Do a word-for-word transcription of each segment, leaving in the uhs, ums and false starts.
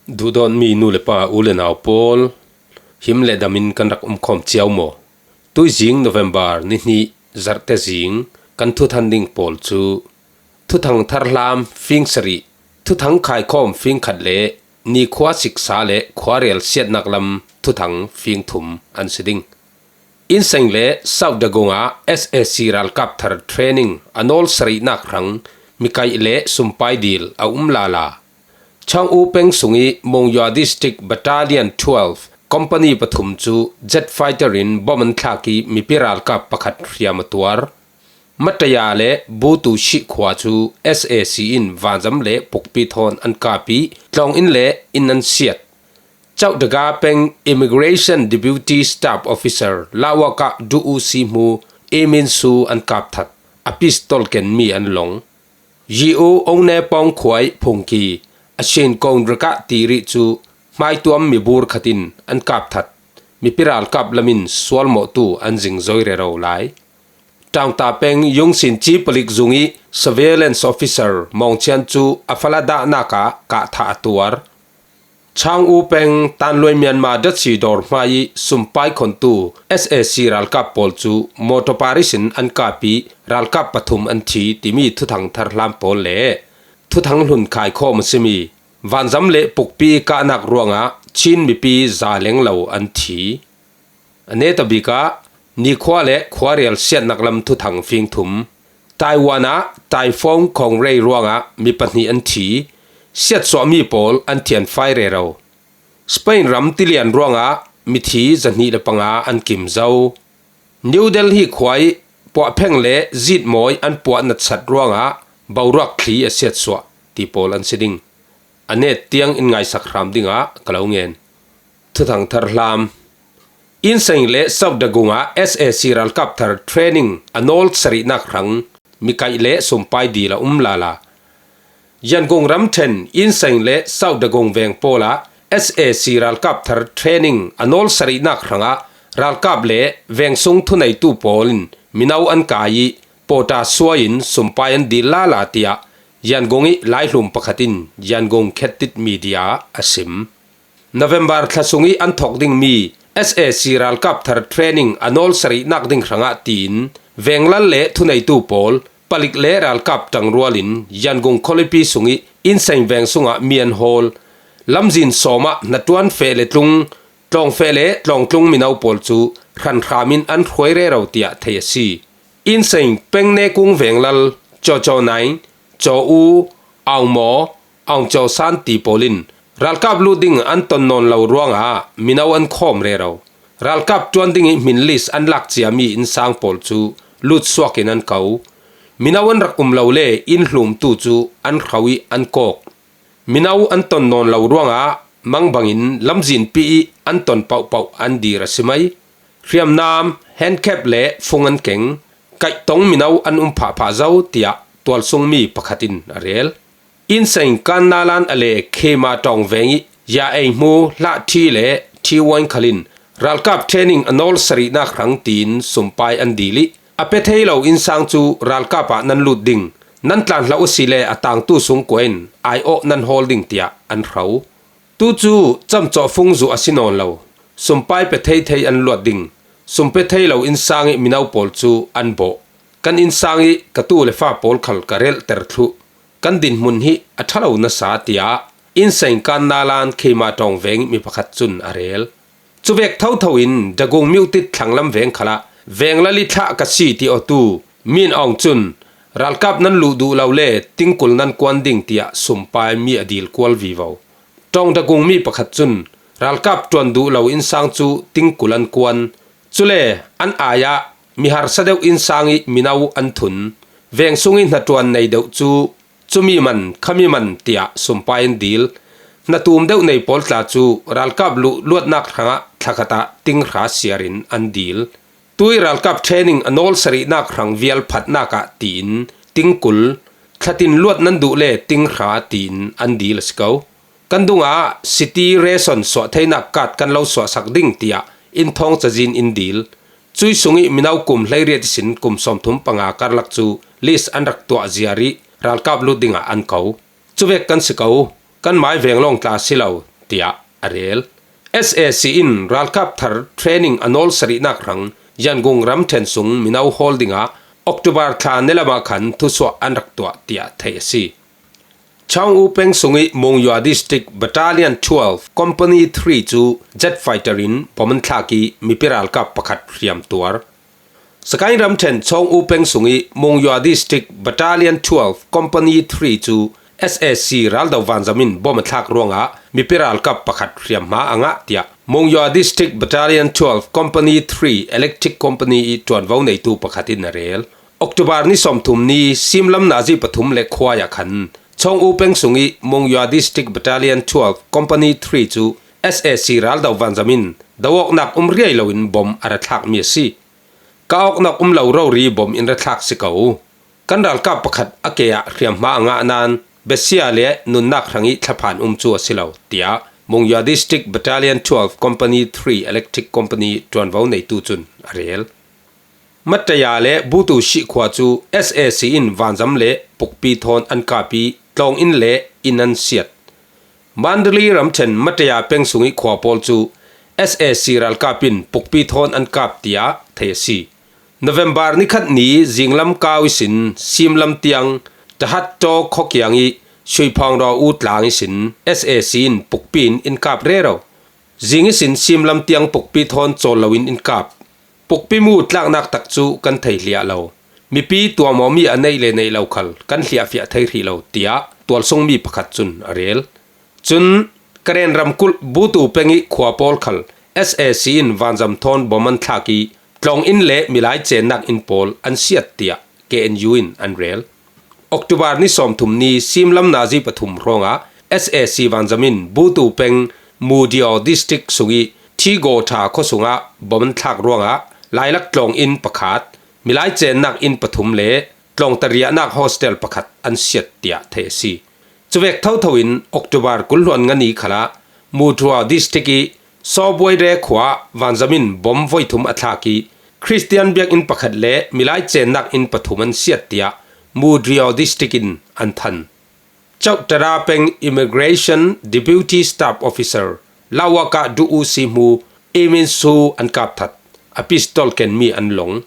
Duhdawtmi nu le pa, u le nau pawl, him le damin kan rak um khawm ciau maw? Tuizing November ni hnih, Zarhte zing, kan thuthan ding pawl cu Thuthang tharhlam fing sarih, Thuthang khaikhawm fing khat le nikhua siksa le khuarel siatnak lam thuthang fing thum an si ding. Inseng le South Dagung ah S A C ralkap thar training a nawl sarihnak hrang mikaih le sumpai dil a um lala. Chang U peng sungih Monywa District Battalion twelve company pathum cu jet fighter in bom an thlak ih mipi ralkap pakhat hriam a tuar. Mataya le Butu Shih khua cu S A C in vanzam le pukpi thawn an kap ih tlawng inn le inn an siat. Chauh Daga peng Immigration Deputy Staff Officer Lawaka Du U C hmu Emin Su an kap that, a pistol kenmi an long. Yi U Ong Ne Pawng khuai phungki a Shin Kong Raka Tiri cu hmaituam mibur khat in an kap that, mipi ralkap lam in sualmawhtu an zingzoi rero lai. Ṭaungta peng Yungsin Ci palik zung ih surveillance officer Mawng Chian cu a fala dahnak ah kahthah a tuar. Chang U peng Tanluai Myanmar datsi dawr hmai ih sumpai khontu S A C ralkap pawl cu motor paris in an kap ih ralkap pathum an thi timi thuthang tharhlam pawl le thuthang hlun khaikhawm a simi vanzam le pukpi ih kahnak ruangah Chin mipi za lenglo an thi. A netabik ah nikhua le khuarial siatnak lam thuthang fing thum. Taiwan ah typhoon Khawngrei ruangah mi pahnih an thi. Siatsuahmi pawl an thianfai rero. Spain ram tilian ruangah mithi zahnih le panga an kim zo. New Delhi khua ih puahpheng le zitmawi an puah natsat ruangah boruak thli a siatsuah ti pawl an si ding. A net tiang in ngaisak hram dingah ka lo ngen. Thuthang tharhlam. Inseng le South Dagung ah S A C ralkap thar training a nawl sarihnak hrang mikaih le sumpai dil a um lala. Yangon ramṭhen Inseng le South Dagung veng pawl ah S A C ralkap thar training a nawl sarihnak hrangah ralkap le vengsung thuneitu pawl in mino an kai ih pawṭa suai in sumpai an dil lala, tiah Yangon ih laihlum pakhat in Yangon Khetit Media a sim. November thla sungih an thawk dingmi S A C ralkap thar training a nawl sarihnak ding hrangah tiin venglal le thuneitu pawl, palik le ralkap ṭangrual in Yangon khualipi sungih Inseng veng sungah mi an hawl. Lamzin sawm ah hnaṭuan feh le tlung, tlawng feh le tlawng tlung mino pawl cu hranhram in an hruai rero tiah theih a si. Inseng peng Nekung venglal Caw Caw Naing, Caw U, Aung Maw, Aung Caw San ti pawl in ralkap lut ding an ton nawn lo ruangah mino an khawm rero. Ralkap ṭuan ding ih hmin list an lak ciami innsang pawl cu lut suak in an ko. Mino an rak um lo le inn hlumtu cu an hro ih an kawk. Mino an ton nawn lo ruangah mang bangin lamzinpi ih an ton pohpoh an dir a si mai. Hriamnam, handcap le fung an keng, kaihtong mino an um phahphah zo, tiah tualsungmi pakhat in a rel. Inseng Kannalan a le Khema Tawng veng ih ya ei hmu Hlah Thi le Thi Wain khal in ralkap training a nawl sarihnak hrang tiin sumpai an dil ih a pe thei lo innsang cu ralkap ah nan lut ding, nan tlan hloh asile a tangtu sungkua in aiawh nan hawl ding tiah an hro. Tu cu camcawh fung zuh a si nawn lo. Sumpai pe thei thei an luat ding. Sum pe thei lo innsang ih mino pawl cu an bawh. Kan innsang ih ka tu le fa pawl khal ka relhter thluh. Kan dinhmun hi a ṭha lo nasa, tiah Inseng Kannalan Khema Tawng veng ih mi pakhat cun a rel. Cuvek thotho in Dagung Myutit thlanglam veng khalah venglal ih thlah ka si ti awtu Min Aung cun ralkap nan luh duh lo le tingkul nan kuan ding tiah sumpai mi a dil kual vivo. Ṭawng Dagung mi pakhat cun ralkap ṭuan duh lo innsang cu tingkul an kuan. Cule an ai ah mi harsa deuh innsang ih mino an thun. Veng sung ih hnaṭuan nei deuh cu cumi man, khami man tiah sumpai an dil. Hnatum deuh nei pawl tla cu ralkap luh luatnak hrangah thlakhat ah tinghra siar in an dil. Tui ralkap training a nawl sarihnak hrang vial phatnak ah tiin tingkul, thlatin luat nan duh le tinghra tiin an dil a si ko. Kan dungah city ration suah theinak card kan lo suahsak ding tiah inn thawng cazin in dil. Cui sungih mino kum hleiriat ihsin kum sawmthum panga karlak cu list an rak tuah ziar ih ralkap lut dingah an ko. Cuvek kan si ko, kan mai veng lawng tla si lo, tiah a rel. S A C in ralkap thar training a nawl sarihnak hrang Yangon ramṭhen sung mino hawl dingah October thla ni lamah khan thusuah an rak tuah tiah theih a si. Chaung-U peng sungih Monywa District Battalion twelve Company three cu jet fighter in bom an thlak ih mipi ralkap pakhat hriamtuar. Sagaing ramṭhen Chaung-U peng sungih Monywa District Battalion twelve Company three cu S A C raldo vanzam in bom a thlak ruangah mipi ralkap pakhat hriamhma a ngah tiah Monywa District Battalion twelve Company three Electric Company ih ṭuanvo neitu pakhat in a rel. October ni sawmthum ni simlam nazi pathum le khuai ah khan Chaung-U peng sungih Monywa District Battalion twelve Company three cu S A C raldo vanzam in do awknak um riai loin bom a ra thlakmi a si. Ka awknak um lo rori bom in ra thlak si ko. Kan ralkap pakhat a ke ah hriamhma a ngah nain besia le nunnak hrangih thlaphan um cu a si lo, tiah Monywa District Battalion twelve Company three Electric Company ṭuanvo neitu cun a rel. Mataya le Butu Shih khua cu S A C in vanzam le pukpi thawn an kap ih tlawng inn le inn an siat. Mandalay ramṭhen Mataya peng sungih khua pawl cu S A C ralkap in pukpi thawn an kap tiah theih a si. November nikhat ni zinglam kau ihsin simlam tiang Tahat Taw khuakiang ih Shuiphawng Raw U tlang ihsin S A C in pukpi in in kap rero. Zing ihsin simlam tiang pukpi thawn cawl loin in kap. Pukpi mu tlaknak tak cu kan thei hliah lo. Mipi tuahmawmi a neih le neih lo khal kan hliahfiah thei hrih lo, tiah tualsungmi pakhat cun a rel. Cun Karen ramkulh Butu peng ih khua pawl khal S A C in vanzam thawn bom an thlak ih tlawng inn le milai cennak inn pawl an siat, tiah K N U in an rel. October ni sawmthum ni simlam nazi pathum hrawngah S A C vanzam in Butu peng Mudiaw District sungih Thigawṭha khuasungah bom an thlak ruangah lailak tlawng inn pakhat, milai cennak inn pathum le tlawngta riahnak hostel pakhat an siat tiah theih a si. Cuvek thotho in October kul hluan nga ni khalah Mudiaw District ih Sawbuaire khua ah vanzam in bom voithum a thlak ih Khristian biakinn pakhat le milai cennak inn pathum an siat tiah Mudiaw District in an than. Chauhtara peng Immigration Deputy Staff Officer Lawaka Du U si hmu Imin Su an kap that, a pistol kenmi an long.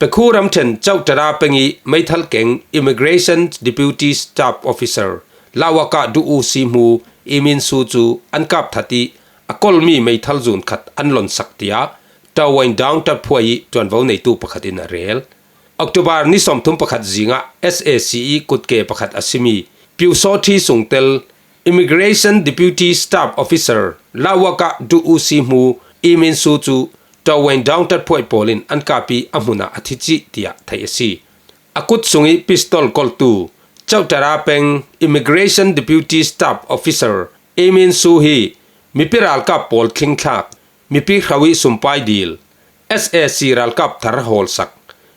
Pekhu ramṭhen Chauhtara peng ih meithal keng Immigration Deputy Staff Officer Lawaka Du U si hmu Imin Su cu an kap that ih a kolmi meithal zun khat an lonsak tiah Tawain Dawng ṭatphuai ih ṭuanvo neitu pakhat in a rel. October ni sawmthum pakhat zingah S A C ih kutke pakhat a simi Piusawthi sungtel Immigration Deputy Staff Officer Lawaka Du U si hmu Imin Su cu Tawain Dawng ṭatphuai pawl in an kap ih a hmunah a thi cih tiah theih a si. A kut sungih pistol koltu Chauhtara peng Immigration Deputy Staff Officer Imin Su hi mipi ralkap pawl thlingthlak, mipi hro ih sumpai dil, S A C ralkap thar hawlsak,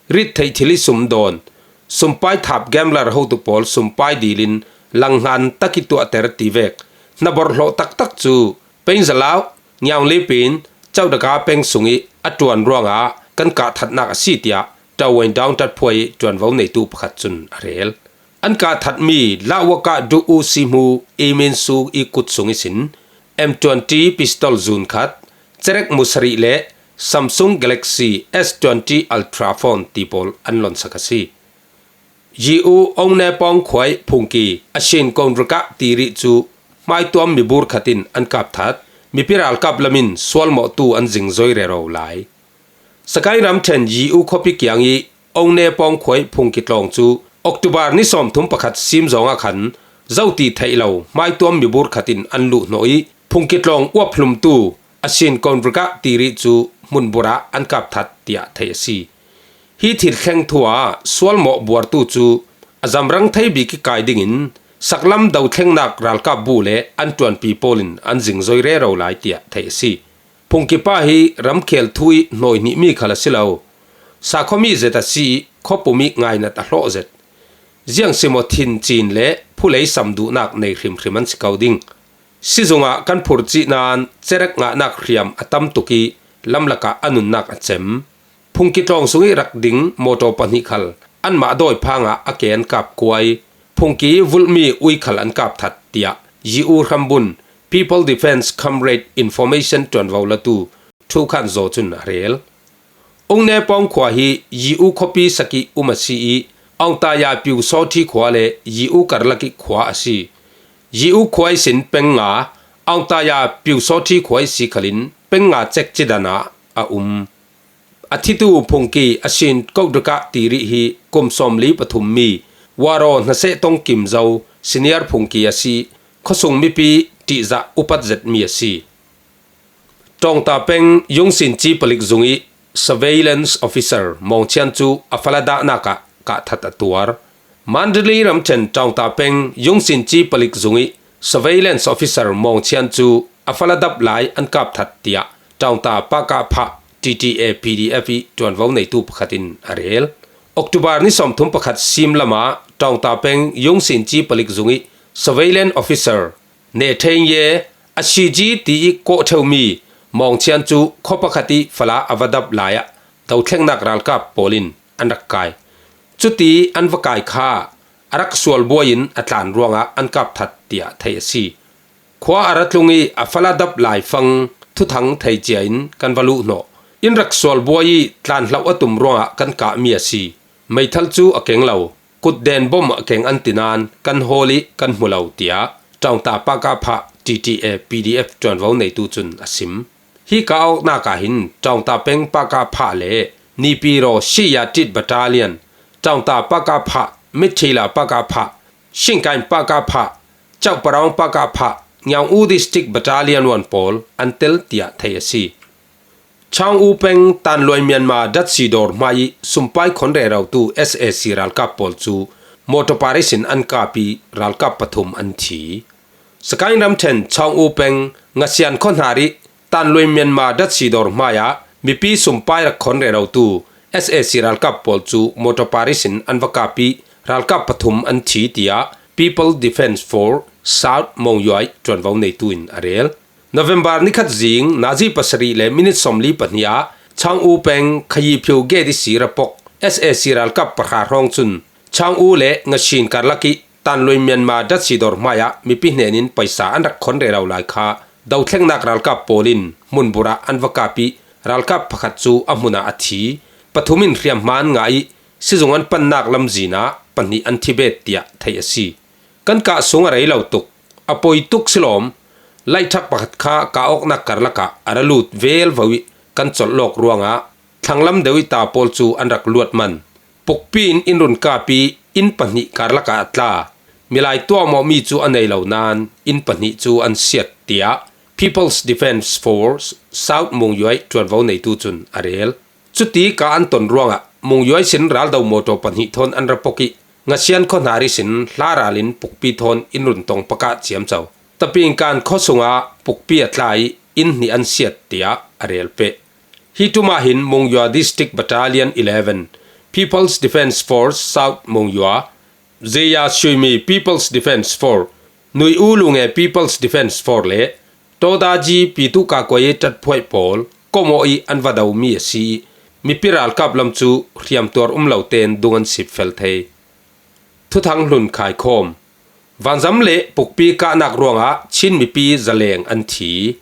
rit theih thil ih sum dawn, sumpai thap gambler hotu pawl sumpai dil in langhngan tak ih tuahter ti vek, hna borhhlawh taktak cu Pengzalau, Ngiaunglipin, Chaudaka peng sungih a ṭuan ruangah kan kah thatnak a si tiah Tawain Dawng ṭatphuai ih ṭuanvo neitu pakhat cun a rel. An kah thatmi Lawaka Du U si hmu Imin Su ih kut sung ihsin M twenty pistol zun khat, cerek mu sarih le Samsung Galaxy S twenty Ultra phone ti pawl an lonsak a si. Yi U Ongnepawng khuai phungki a Shin Konrika ti rih cu hmaituam mibur khat in an kap that, mipi ralkap lam in sualmawhtu an zingzoi rero lai. Sagaing ramṭhen Yi U khuapi kiang ih Ongnepawng khuai phungki tlawng cu October ni sawmthum pakhat sim zawngah khan zoti theih lo hmaituam mibur khat in an luhhnawh ih phungki tlawng uap hlumtu a Shin Konrika ti rih cu hmunburh ah an kap that tiah theih a si. Hi thil thleng thu ah sualmawh buartu cu a zamrang thei bik ih kai dingin saklam dothlengnak ralkap bu le an ṭuanpi pawl in an zingzoi rero lai tiah theih a si. Phungkipa hi ramkhel thu ih hnawi hnihmi khal a si lo. Sakhuami zet a si ih khuapum ih ngainat a hlawh zet. Ziangsimaw thin cin le phulei sam duhnak nei hrimhrim an si ko ding. Sizung ah kan phurh cih nain cerek ngahnak hriam a tam tuk ih lamlak ah a nunnak a cem. Phungki tlawng sungih rak ding mawṭaw pahnih khal anmah dawi phang ah a ke an kap kuai. Phungki ih vulhmi ui khal an kap that, tiah Yi U hrambun People Defence Comrade Information ṭuanvo latu Thu Khan Zaw cun a rel. Ungne Pawng khua hi Yiu khuapi sakih um a si i, Aungtaya Piusawthi khua le Yiu karlakih khua a si. Yiu khua ihsin peng nga, Aungtaya Piusawthi khua ihsi khalin peng nga cek cidan ah a um. A thitu phungki a sin koh rikah ti rih hi kum sawmli pathum mi Waro Hnaseh Tong Kim Zo senior phungki a si, khuasung mipi ṭihzah upat zetmi a si. Ṭawngta peng Yungsinci palik zung ih surveillance officer Mawngchian cu a fala dahnak ah kah that a tuar. Mandalay ramṭhen Ṭawngta peng Yungsinci palik zung ih surveillance officer Mawngchian cu a fala dap lai an kap that, tiah Ṭawngta Pakah Phah T T A P D F ih ṭuanvo neitu pakhat in a rel. October ni sawmthum pakhat sim lamah Ṭawngta peng Yungsinci palik zung ih surveillance officer Ne Theng Ye a si ji ti ih kawh ṭheumi Mawngchian cu khua pakhat ih fala a va dap lai ah dothlengnak ralkap pawl in an rak kai. Cuti an va kai kha a rak sual buai in a tlan ruangah an kap that, tiah theih a si. Khua a ra tlung ih a fala dap laifang thuthang thei cia in kan va luh hnawh. In rak sual buai ih tlan hloh a tum ruangah kan kahmi a si. Meithal cu a keng lo. Kutden bom a keng an ti nain kan hawl ih kan hmu lo, tiah Ṭawngta Pakah Phah T T A P D F ṭuanvo neitu cun a sim. Hi kah awknak ah hin Ṭawngta peng Pakah Phah le Nipiraw Shiya Tit Battalion, Ṭawngta Pakah Phah, Mithila Pakah Phah, Shingkain Pakah Phah, Chauparawng Pakah Phah, Ngyang U District Battalion one pawl an tel, tiah theih a si. Chang U peng Tanluai Myanmar datsi dawr hmai ih sumpai khon rerotu S A C ralkap pawl cu motor paris in an kap ih ralkap pathum an thi. Sakaing ramṭhen Chang U peng Ngasian khuahnar ih Tanluai Myanmar datsi dawr hmai ah mipi sumpai rak khon rerotu S A C ralkap pawl cu motor paris in an va kap ih ralkap pathum an thi, tiah People Defence Force South Monywa ih ṭuanvo neitu in a rel. November nikhat zing nazi pasarih le minit sawmli pahnih ah Chang U peng Khayi Phyu Gate ihsi rapok S A C ralkap pahra hrawng cun Chang U le Ngashin karlak ih Tanluai Myanmar datsi dawr hmai ah mipi hnen in paisa an rak khon rero lai kha dothlengnak ralkap pawl in hmunburh ah an va kap ih ralkap pakhat cu a hmun ah a thi. Pathum in hriamhma an ngah ih sizung an pannak lamzin ah pahnih an thi bet, tiah theih a si. Kan kah sung a rei lo tuk. A poi tuk si lawm. Laihṭhak pakhat kha kah awknak karlak ah a ra lut velvo ih kan colh lawk ruangah thlanglam deuh ih ta pawl cu an rak luat man. Pukpi in inn run kap ih inn pahnih karlak ah a tla. Milai tuahmawhmi cu a nei lo nain inn pahnih cu an siat, tiah People's Defence Force South Monywa ih ṭuanvo neitu cun a rel. Cuti kah an ton ruangah Monywa sin raldo motor pahnih thawn an ra pok ih Ngasian khuahnar ihsin hla ral in pukpi thawn inn run tong pakah ciamco. Tapingkan khua sungah pukpi a tla ih inn hnih an siat, tiah a rel peh. Hi ṭum ah hin Monywa District Battalion eleven, People's Defence Force South Monywa, Zeya Suimi People's Defence Force, Nui U Lunge People's Defence Force le Todaji Pitu Kakuai ṭatphuaih pawl komawh ih an va domi a si ih mipi ralkap lam cu hriamtuar um lo tein dung an sip fel thei. Thuthang hlun khaikhawm. Vanzam le pukpi kahnak ruangah Chin mipi zaleng an thi.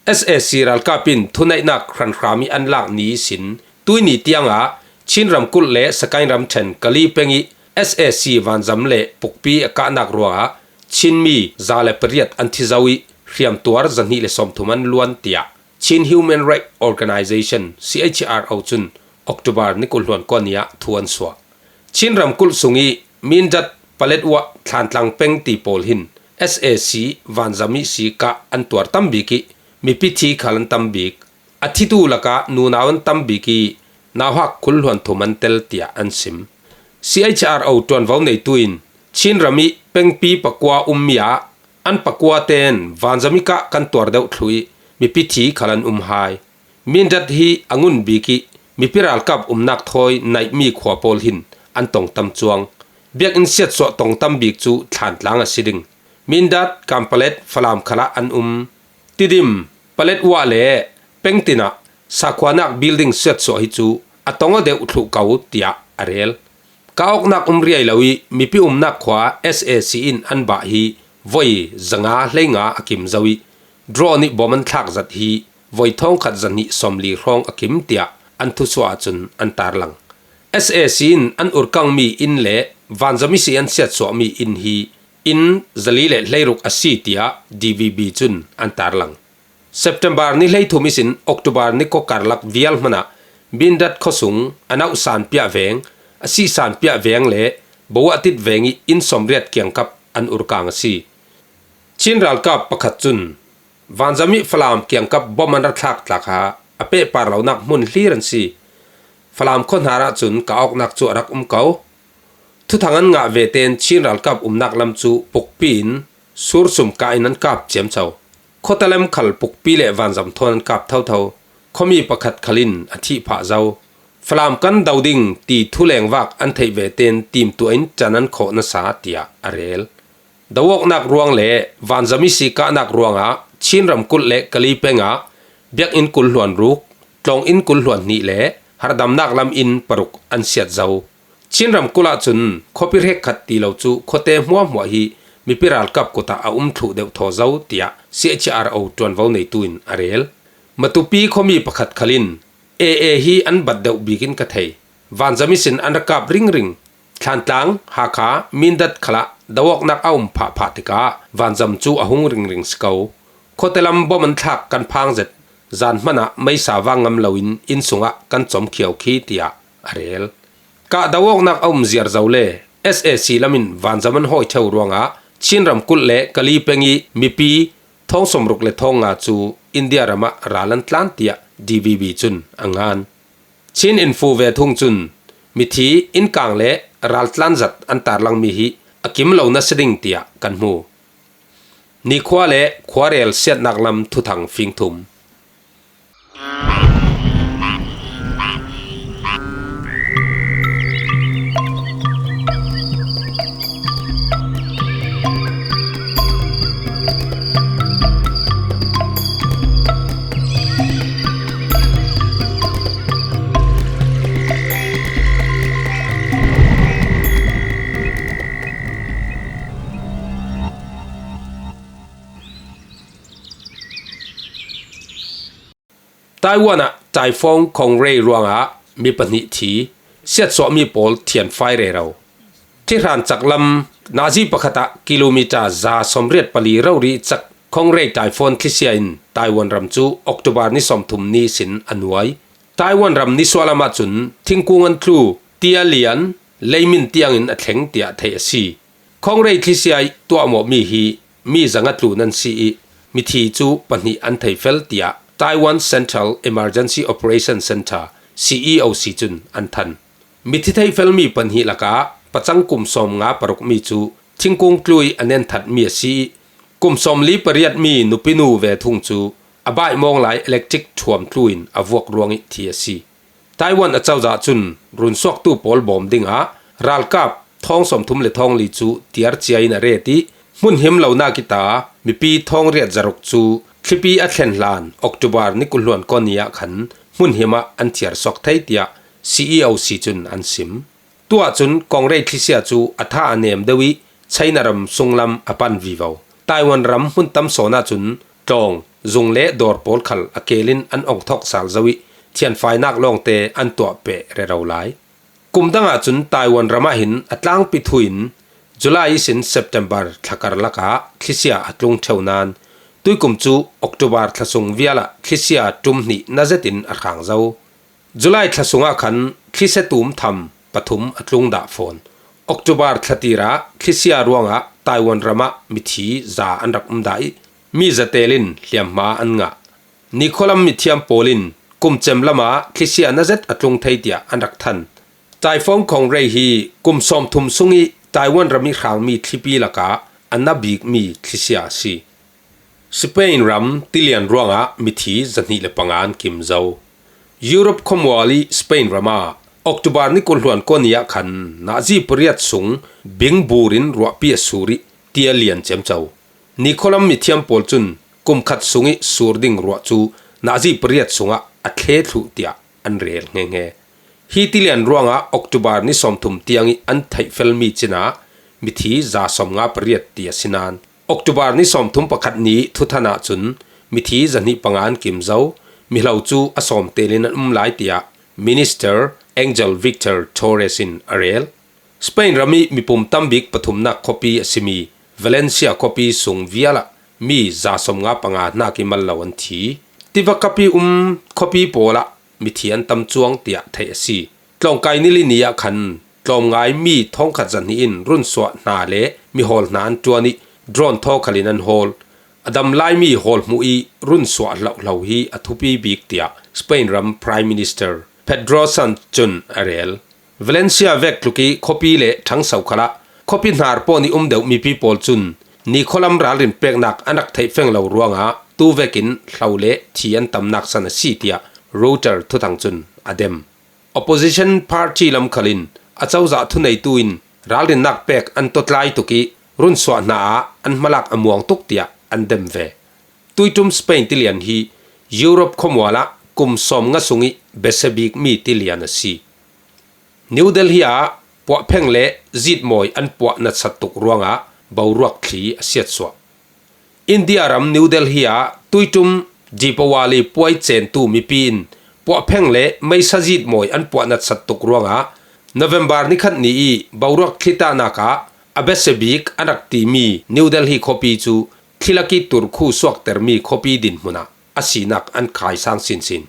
S A C ralkap in thuneihnak hranhram ih an lak ni ihsin tuini tiangah Chin ramkulh le Sakaing ramṭhen Kali peng ih S A C vanzam le pukpi a kahnak ruangah Chinmi za le pariat an thi zo ih hriamtuar zahnih le sawmthum an luan, tiah Chin Human Rights Organization, C H R O, cun October ni kul hluan kuan ni ah thu an suah. Chin ramkulh sung ih Mindat, Paletwa, Thlantlang peng ti pawl hin S A C vanzam ih si kah an tuar tam bik ih mipi thi khal an tam bik. A thitu lakah nunau an tam bik ih nauhak kul hluan thum an tel, tiah an sim. C H R O ṭuanvo neitu in Chin ram ih pengpi pakua ummi ah an pakua tein vanzam ih kah kan tuar deuh thluh ih mipi thi khal an um hai. Mindat hi a ngun bik ih mipi ralkap umnak thawi naihmi khua pawl hin an tongtam cuang. Biakinn siatsuah tongtam bik cu Thlantlang a si ding. Mindat, Kanpalet, Falam khalah an um. Tidim, Paletwa le Pengtin ah sakhuanak building siatsuah hi cu a tong aw deuh thluh ko, tiah a rel. Kah awknak um riai lo ih mipi umnak khua S A C in an bah hi voi zanga hleinga a kim zo ih, drone ih bom an thlak zat hi voi thawngkhat zahnih sawmli hrawng a kim tiah an thusuah ahcun an tarlang. S A C in an urkangmi inn le vanzam ihsi an siatsuahmi inn hi inn zali le hleiruk a si tiah D V B cun an tarlang. September ni hleithum ihsin October ni kawkarlak vial hmanah Mindat khuasung a nauh Sanpiah veng, a sih Sanpiah veng le Boatit veng ih inn sawmriat kiangkap an urkang a si. Chin ralkap pakhat cun vanzam ih Falam kiangkap bom an ra thlak tlakha a pehpar lonak hmun hlir an si. Falam khuahnar ahcun ka awknak cu a rak um ko. Thuthang an ngah vetein Chin ralkap umnak lam cu pukpi in sursum kah in an kap ciamco. Khuatelem khal pukpi le vanzam thawn an kap thotho. Khuami pakhat khal in a thih phah zo. Falam kan do ding ti thulengvak an theih vetein timtuah in ṭan an khawh nasa tiah a rel. Doawknak ruang le vanzam ihsi kahnak ruangah Chin ramkulh le Kali peng ah biakinn kul hluan ruk, tlawnginn kul hluan hnih le harhdamnak lam inn paruk an siat zo. Chin ramkulh ahcun khuapi hrekkhat ti lo cu khuate hmuahhmuah hi mipi ralkap kut ah a um thluh deuh thaw zo tiah C H R O ṭuanvo neitu in a rel. Matupi khuami pakhat khal in A A hi an bat deuh bik in ka thei. Vanzam ihsin an ra kap ringring. Thlantlang, Hakha, Mindat khalah doawknak a um phahphah tikah vanzam cu a hung ringring si ko. Khuatelam bom an thlak kan phang zet. Zan hmanah meisa vang ngam loin inn sungah kan com khiau khi tiah a rel. Kah doawknak a um ziar zo le S A C lam in vanzam an hawi ṭheu ruangah Chin ramkulh le Kali peng ih mipi thawng sawmruk le thawng nga cu India ramah ral an tlan tiah D V B cun a ngan. Chin Info ve thung cun mithi, innkang le raltlan zat an tarlangmi hi a kim lo nasa ding tiah kan hmu. Nikhua le khuarel siatnak lam thuthang fingthum. Taiwan ah Typhoon Khawngrei ruangah mi pahnih thi, siatsuahmi pawl thianfai rero. Thihran cak lam nazi pakhat ah kilometer za sawmriat pali rori cak Khawngrei Typhoon thlisia in Taiwan ram cu October ni sawmthum ni sin a nuai. Taiwan ram nisuah lam ahcun thingkung an tlu, tia lian, leimin tiangin a thleng tiah theih a si. Khawngrei thlisia ih tuahmawhmi hi mi zanga tlun an si ih mithi cu pahnih an theifel tiah Taiwan Central Emergency Operation Center, C E O C, cun an than. Mithi theihfelmi pahnih lakah pacang kum sawmnga parukmi cu thingkung tlu ih a nenthatmi a si ih kum sawmli pariatmi nupinu ve thung cu a baihmawng lai electric thuam tlu in a vuak ruangih thi a si. Taiwan acozah cun runsuaktu pawl bawm dingah ralkap thawng sawmthum le thawng li cu tiar cia in a ret ih hmunhim lonak ih ta mipi thawng riat zaruk cu thlipi a thlen hlan October ni kul hluan kawn ni ah khan hmunhim ah an thiar suak thei tiah C E O C cun an sim. Tuah cun Khawngrei thlisia cu a tha a nem deuh ih China ram sunglam a pan vivo. Taiwan ram hmun tam sawn ahcun tlawng, zung le dawr pawl khal a kel in an ong thawk sal zo ih thianfainak lawngte an tuah peh rero lai. Kum dang ahcun Taiwan ram ah hin a tlangpi thu in July ihsin September thlakar lakah thlisia a tlung ṭheu nain tuikum cu October thla sung vialah thlisia ṭum hnih na zetin a hrang zo. July thla sungah khan thlisia tum tham pathum a tlung dah fawn. October thla tirah thlisia ruangah Taiwan ram ah mithi za an rak um dah ih mi zatel in hliamhma an ngah. Nikhualam mithiam pawl in kum cem lamah thlisia na zet a tlung thei tiah an rak than. Typhoon Khawngrei hi kum sawmthum sung ih Taiwan ram ih hrangmi thlipi lakah a na bikmi thlisia a si. Spain ram tilian ruangah mithi zahnih le panga an kim zo. Europe khuamual ih Spain ram ah October ni kul hluan kawn ni ah khan nazi pariat sung bing bur in ruahpi a sur ih tia lian ciamco. Nikhualam mithiam pawl cun kum khat sung ih sur ding ruah cu nazi pariat sungah a thle thluh tiah an rel hngehnge. Hi tilian ruangah October ni sawmthum tiang ih an theihfelmi cinah mithi za sawmnga pariat ti a si nain October ni sawmthum pakhat ni thuthana chun mithi zahnih panga an kim zo, mihlo chu a sawm telin an um lai, tiah Minister Angel Victor Torres in a rel. Spain ram ih mipum tambik pathumnak khuapi a simi Valencia khuapi sung vialah mi za sawmnga panga hnak ih mal lo an thi. Tiva kapih um khuapi pawlah mithi an tam cuang tiah theih a si. Tlawngkai nili ni ah khan tlawmngai mi thawngkhat zahnih in runsuah hna le mihawl hna an ṭuan ih drone thaw khalin an hawl. A dam lai mi hawl hmuh ih runsuah hlohlo hi a thupi bik tiah Spain ram Prime Minister Pedro Sanchez cun a rel. Valencia vek tluk ih khuapi le ṭhangso khalah khuapi hnar pawn ih um deuh mipi pawl cun nikhualam ralrin peknak an rak theih feng lo ruangah tu vekin hlo le thi an tamnak san a si tiah Reuters thuthang cun a dem. Opposition party lam khalin a cozah thuneitu in ralrinnak pek an tawtlai tuk ih runsuah hna ah an hmalak a muang tuk tiah an dem ve. Tuiṭum Spain tilian hi Europe khuamual ah kum sawmnga sungih besia bikmi tilian a si. New Delhi ah puahpheng le zitmawi an puah natsat tuk ruangah boruak thli a siatsuah. India ram New Delhi ah tuiṭum Deepawali puai centu mipi in puahpheng le meisa zitmawi an puah natsat tuk ruangah November nikhat ni ih boruak thli tahnak ah a besia bik a rak timi New Delhi khuapi cu thli lakih turkhu suaktermi khuapi dinhmun ah a sinak an khaisang sinsin.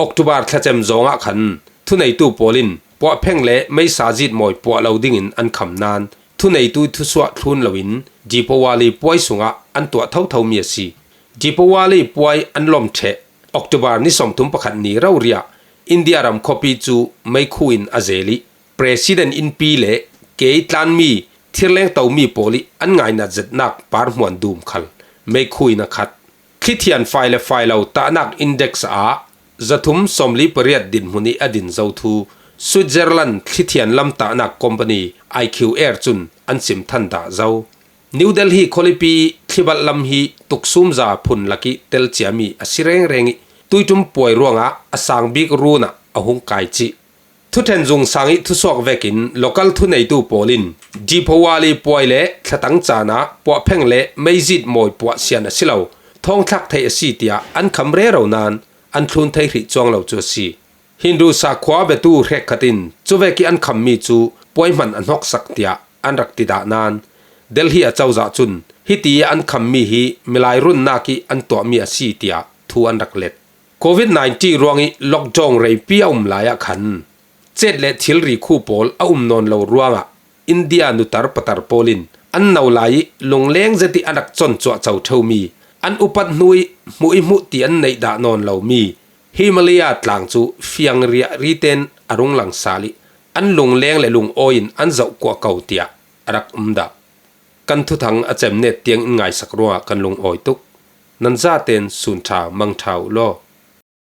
October thlacem zawngah khan thuneitu pawl in puahpheng le meisa zitmawi puah lo dingin an kham nain thuneitu thusuah thlun loin Deepawali puai sungah an tuah thothomi a si. Deepawali puai an lawm ṭheh October ni sawmthum pakhat ni rori ah India ram khuapi cu meikhu in a zel ih President innpi le ke ih tlanmi thirleng tomi pawl ih an ngainat zetnak parhmuan dum khal meikhu in a khat. Thlithian fai le fai lo tahnak index ah zathum sawmli pariat dinhmun ih a din zo thu Switzerland thlithian lam tahnak company I Q R cun an simthan dah zo. New Delhi khualipi ih thlibalh lam hi tuksumza phun lakih telciami a si rengreng ih tuiṭum puai ruangah a sang bik run ah a hung kai cih. Thuṭhen zungsang ih thusuak vekin local thuneitu pawl in Deepawali puai le thlatang caan ah puahpheng le meizit mawi puah sian a si lo, thawngthlak theih a si tiah an kham rero nain an thlun thei hrih cuang lo cu a si. Hindu sakhua biatu hrekkhat in cuvek ih an khammi cu puai hman a hnoksak tiah an rak ti dah nain Delhi a cozah cun hiti ih an khammi hi milai runnak ih an tuahmi a si tiah thu an rak let. Covid nineteen ruangih lockdown reipi a um lai ah khan cet le thilri khu pawl a um nawn lo ruangah India nutar patar pawl in an no lai ih lungleng zet ih an rak con cuahco ṭheumi, an upat hnu ih hmuh ih hmuh ti an neih dah nawn lomi Himalaya tlang cu fiang riahri tein a rung lang sal ih an lungleng le lungawi in an zoh kuah ko tiah a rak um dah. Kan thuthang a cemnet tiang in ngaisak ruangah kan lungawi tuk. Nan zaten sun ṭha mang ṭha uh law.